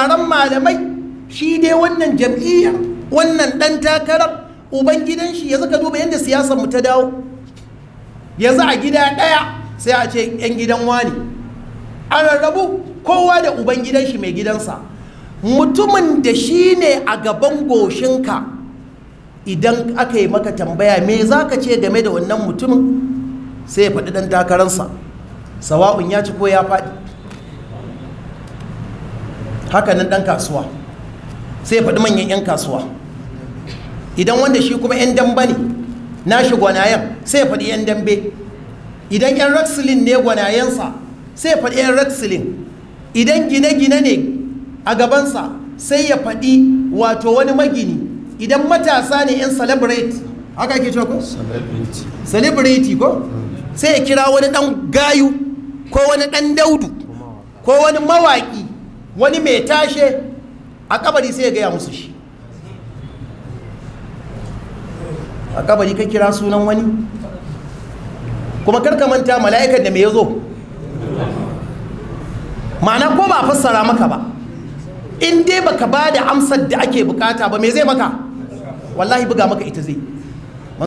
Taron malamai, shi dai wannan jam'iyyar, wannan ɗan takarar, ubangidan shi. Yanzu ka duba yadda siyasar mu ta dawo. Yanzu a gida ɗaya sai a ce 'yan gidan wani a rarrabu, kowa da ubangidan shi, mai gidansa, mutumin da shi ne a gaban goshinka. Idan aka yi maka tambaya, me za ka ce game da wannan mutumin? Sai ya faɗi ɗan takararsa, sawa'un ya ci ko ya faɗi. Hakanan ɗan kasuwa sai ya faɗi manyan 'yan kasuwa. Idan wanda shi kuma 'yan damba ne nashi gwanayen, sai ya faɗi 'yan dambe. Idan 'yan wrestling ne gwanayensa, sai ya faɗi 'yan wrestling. Idan gine-gine ne a gabansa, sai ya faɗi wato wani magini. Idan matasa ne 'yan celebrate, haka ake cewa ko? Celebrity. Celebrity ko, sai ya kira wani dan gayu ko wani dan daudu ko wani mawaki, wani mai tashe. A kabari sai ya gaya musu shi. A kabari ka kira sunan wani. Kuma karka manta, mala'ikan da me ya zo, ma'ana ko ba a fassara maka ba, in dai baka ba da amsar da ake bukata ba, me zai maka? Wallahi buga maka ita zai.